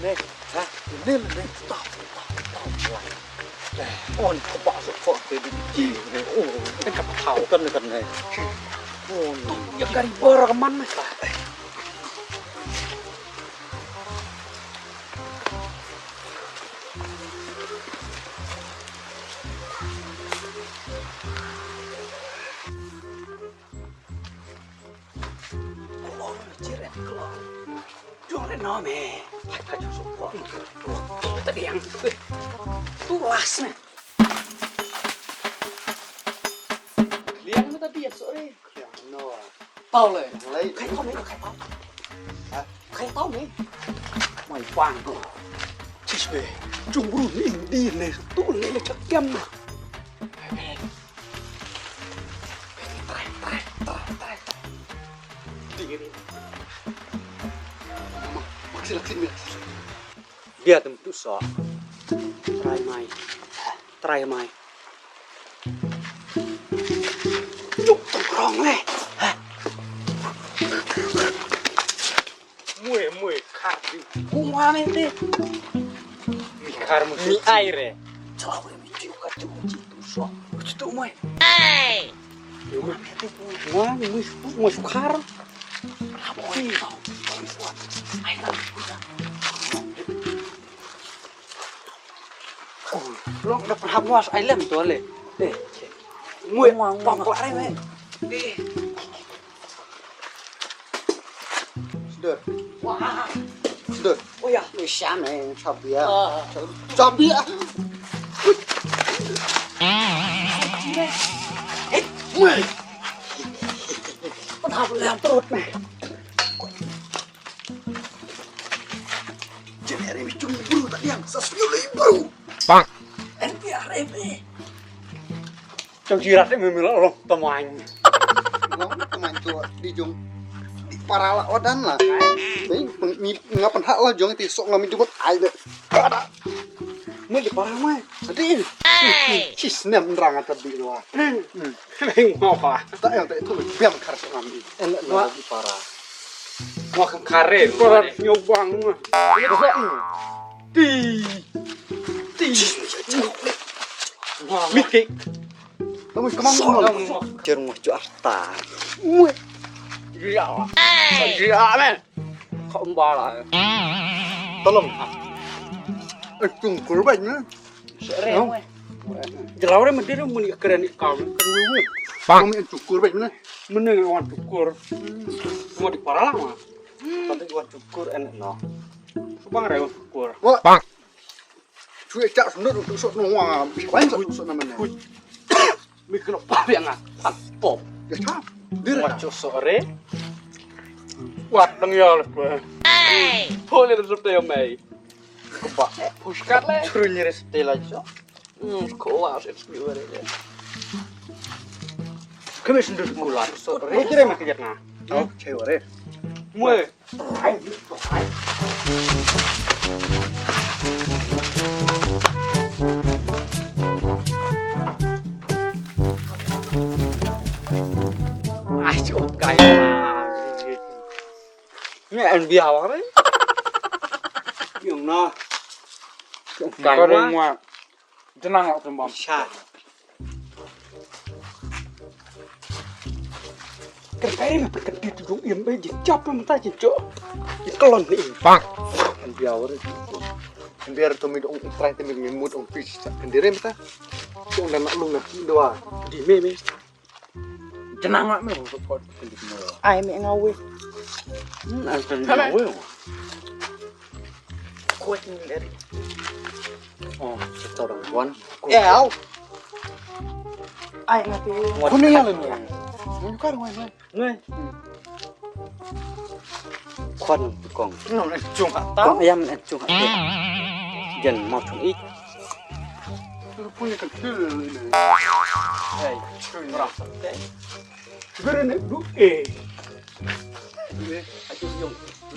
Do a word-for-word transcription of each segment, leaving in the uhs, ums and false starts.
Ha? Ni, ni, stop. On ka ba so ko te di ji. Oh, kan ka pau kan kan ni. Oh, ya kari bor ka man. Klong, jir em klong. Jong le no me. Hai ka jong so klong. Tu ta diang. Tu las ne. Liang me ta biat so re. Yang no. Pau le. Lai. Kai pau me, kai pau. Ha? Kai pau me. Mai pang ko. Chis be. Jong bru ni di ne. Tu le le chak kiam na. Trai, trai, trai, trai. Tingin. Mama, maksi, maksi, maksi. Dia tem tu so. Trai mai. Trai mai. Juk tu krong le. Mui, mui, khar di. Mui mane te. Mi khar mu mi ai re. Chau re mi chiu ka chiu chi tu so. Chi tu mui. Hey. Mui, mui, mui khar. Ai na. Long da pahap was ai lem tu le. Eh. Mui pang pla re me. Eh. Sdor. Wah. Sdor. Oh ya. Ni siam eh, sabia. Ah. Sabia. Eh, weh. Kenapa yang perut nih? Jadi hari ini cuma bro tadi yang sesuatu bro. Bang. N P R M eh. Chang jirat me me long tamang. Long tamang tu di jong. Di para la odan la. Ni nga pynhak la jong ti sok nga mi jumut ai de. Mu di para mai. Adi. Chis nem rang ta di lo. Leng mo pa. Ta yang ta tu biam khar sok ngam. En la di para. Mo khare. Para nyobang mo. Ti. Ti. Mikik. Kamu kamu. Jer mo chu asta. Mui. Iya. Iya men. Kau mbala. Tolong. Eh, tungkul baik ni. Jelaw re mesti re muni keren ni kau kan wewe. Bang. Kami cukur baik ni. Mending wan cukur. Mau di para lah mah. Tapi wan cukur enak no. Bang re wan cukur. Wah. Bang. Cuy cak sundut untuk sok no wah. Bisa baik sok sok namanya. Mi kena pa biang ah. Pan pop. Ya cha. Dir. Wa cho sore. Wat dang ya le. Pole de sop te mai. Ko pa. Puskat le. Churu nyere sop te la cho. Hmm, ko wa se sop ni ware. Kami sendiri kula sore. Kira ma kejat na. Oh, cewek. Mue. Ai, cukai. Ni an biaw re. Yung na. Cukai. Kare ma. Jenang aku tembang. Sha. Kan kai me perkati tu dong im be jin chap me ta jin cho. Jin kelon ni. Bang. Kan biar tu. Kan biar tu mi dong trai tu mi mut ong pis kan dire me ta. Tu ong nak lu nak ki doa. Di me me. Jenang mak me ong support kan di me. Ai me ngawe. Hmm, ai kan ngawe. Kuat ni dari. Oh, setor wan. Eh, au. Ai ngati. Kuni ya lu ni. Mun kar wan wan. Ngai. Kwan kong. Nong en chung ha. Kong ayam en chung ha. Jan mau chung ik. Lu punya kecil ni. Hey, chung merasa. Bere ne du e.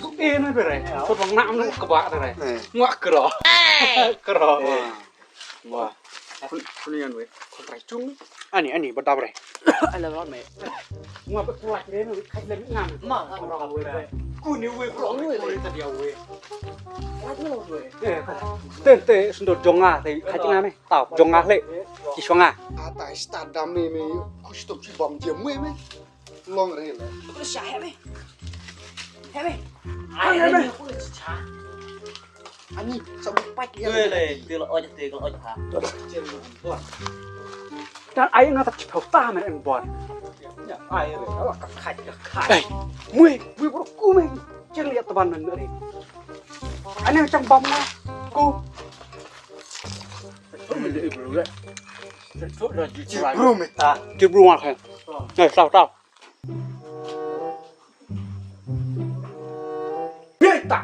Du e ne bere. Ko bang na no keba bere. Ngwa kro. Kro. Wah. Kun, kun yan we. Kun trai chung. Ani, ani, ba dab re. Ala ron me. Ngwa ba kuat re no kai le ngam. Ma, kro we. Ku ni wei bro, wei ta dia wei. Te te sendor jong nga te, ha jong nga me. Tau jong nga le. Ki shong nga. Ata sta dam ni me. Ku stop chi bam je me me. Long re le. Ku sha he me. He me. Ai he me. Ani sa bu pat ya. Te le, te le oj te le oj ha. Chen lo. Tan ai nga ta chipau ta me en bon. Ai re, ala ka khai ka khai. Ei, mui, mui bro ku me. Chen ya taban men re. Ani chang bam na. Ku. Bro me ta. Ki bro ma khai. Ei, tau tau. Meta.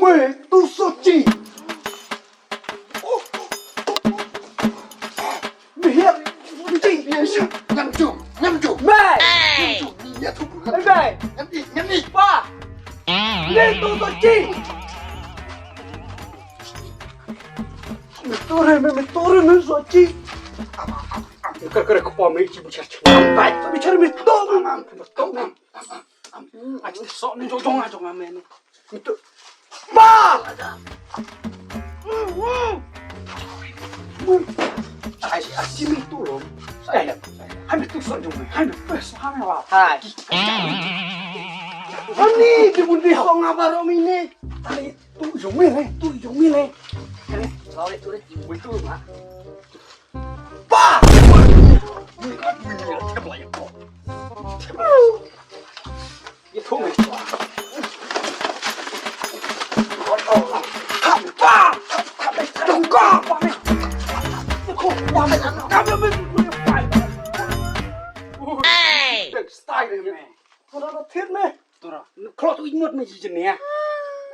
Mui tu so chi. Mui hiap. Chi. Nyam ju, nyam ju. Mei. Nyam ju. Ni ya tu. Mei. Nyam ni, nyam ni. Pa. Ni tu so chi. Me tore me, me tore me so chi. Kar kar ko pa me chi bichar chi. Bai to bichar me to me. To me. Achi so ni jong jong jong me ni. Itu. Ba! Ai, achi mi tu lo. Hai, hai mi tu so jong me. Hai mi tu so ha me wa. Hai. Ani di bundi so nga baro mi ni. Ai, tu jong me le, tu jong me le. Lo le tu le. Wi tu ma. Ba! Hey! Style me. Ora lo thit me. Tora. Klo tu inot me jijin ya.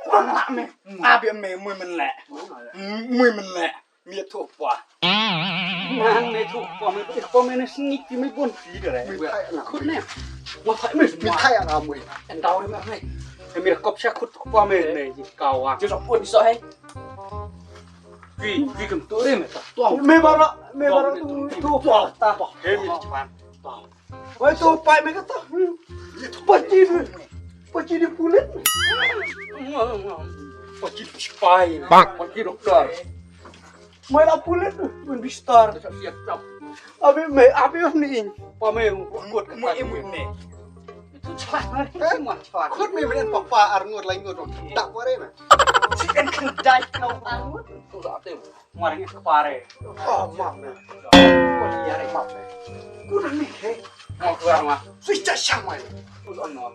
Ora me. Abi me mui men le. Mui men le. Mi thu pa. Nang ne thu pa me, thu pa me ne sneak ti me bon ti de re. Mi thai na. Khut ne. Wa thai me. Mi thai na me. En dau re me ne. E mi kop sha khut pa me ne ji ka wa. Ji so pun so hai. Wi, wi kam tu re me ta. Tu. Me bara, me bara tu, tu pa ta. He mi pan. Oi, tu pai me kata. Pati ni. Pati ni pulit. Pati ni sipai. Pati doktor. Mai la pulit, mun bistar. Abi me, abi ni. Pa me, kot ka mu imu ne. Tu chwa, ma chwa. Kot me me papa ar ngot lai ngot. Dak ware na. Si kan kan dai kau ar ngot. Tu dak te. Ngar ngi kpare. Oh, map ne. Ko ni yare map ne. Ku nang ni he. Mo ku ma. Sui cha sha mai. Ku son no.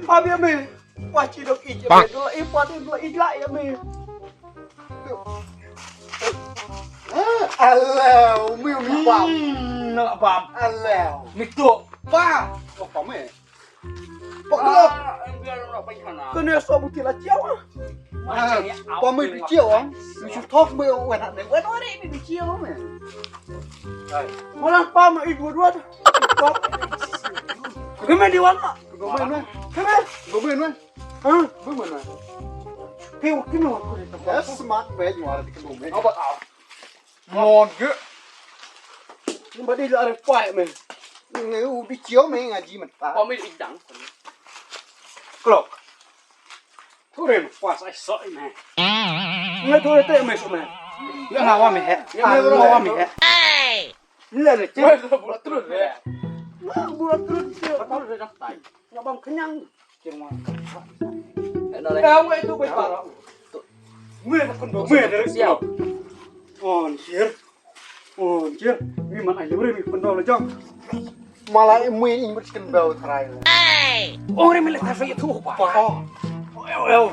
Abi me. Wa chi dok i je me. Do i pa tu do i la ya me. Alo, mi mi bam. Na bam. Alo. Mi tu. Ba. Ko pa me. Pok lo. Kene so buti la chiaw. Pa me di chiaw. Mi su thok me wen ne wen wen ni di chiaw me. Wala pa me i dua dua. Kene di wan. Kene. Kene. Ha? Kene. Kene. Smart be you are the kene. Apa tau? Mon ge. Ba di la re pai me. Ngi u di chiaw me nga ji man ta. Ko mi i dang. Klok. Tu re pas ai so me. Ngi tu re te me so me. Ya nga wa me he. Ya nga wa me he. Ni le le che. Wa bu la tru re. Nga bu la tru che. Ba tru re dak tai. Nga bam kenyang. Kin wa. Eh, no le. Eh, wei tu bai para. Mui na kun do, mui na siaw. On shir. On shir. Mi man ai re mi kun do la jong. Mala mui in brit kin bau trai. Ong re mi le ta so tu pa. Oh. Oh, oh,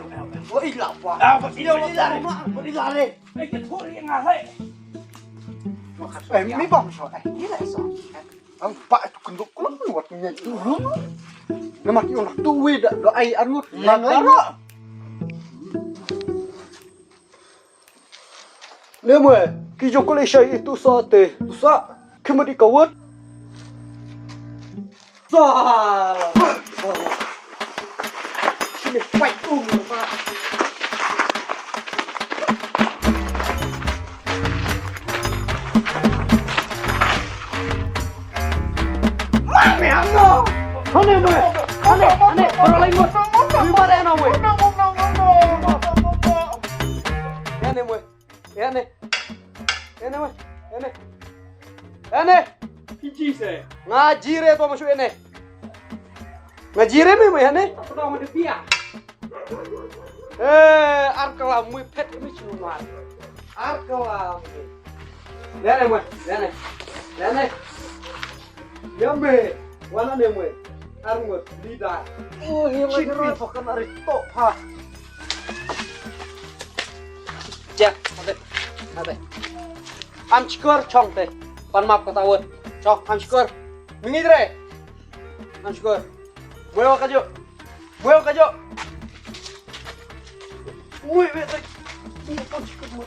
oh. Oi la pa. Ah, pa ila la ma, pa ila le. Ai ke thori nga hai. Eh, mi bam so. Eh, ni le so. Ang ba tu kenduk kulo wat nya tu. Nama ki orang tu wi da da ai angut. Nang daro. Le mo ki jong kole shai itu sa te. Tu sa. Kemedi kawat. Sa. Ni fight um. Mami ano. Hane mo. Hane, hane. Para lai mo. Wi ma re na mo. Ïa ne mo. Ïa ne. Ïa ne mo. Ïa ne. Ïa ne. Ki ji se. Nga ji re to ma shu ïa ne. Nga ji re me mo ïa ne. Apa to ma de pia. Eh, ar kala mo pet me chu mar. Ar kala mo. Ïa ne mo. Ïa ne. Ïa ne. Yambe, wana ne mwe. Armut, leader. Oh, hi ma ro to kan ari to ha. Ja, ade. Ade. Am chkor chong te. Pan map kata wot. Chong, am chkor. Mingi dre. Am chkor. Mwe wa kajo. Mwe wa kajo. Mwe, mwe, mwe. Mwe, am chkor, mwe.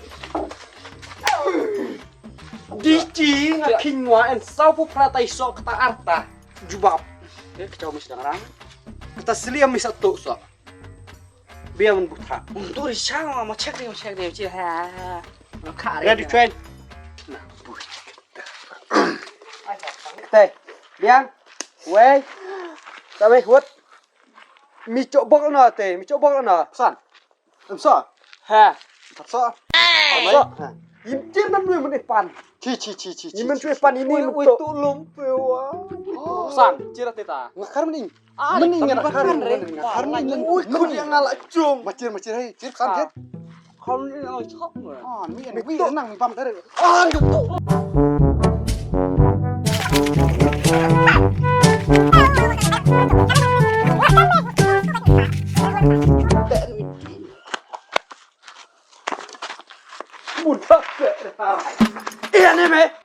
Di ti nga king wa en sau pu prata iso kata arta. Jubab. Eh, kacau mesti ngarang. Kata seliam mesti tu so. Biar men buta. Untuk risang ma check dia, check dia, check. Ha. Ka ya di train. Nah, buh. Te, biang. Wei. Tabe hut. Mi cok bok na te, mi cok bok na. San. Em so. Ha. Em so. Em so. Ha. Yim tir nan nui men ipan. Chi chi chi chi. Yim men chu ipan ini men to. Tu lum pe wa. San, chira teta. Ngakar men ing. Men ing ngakar men ing. Ngakar men ing. Ui, kun yang ala chung. Machir machir hai, chir san chir. Kon ni oi chok mo. Ah, mi en wi nang mi pam tare. Ah, tu. Mudah. Iya ni me.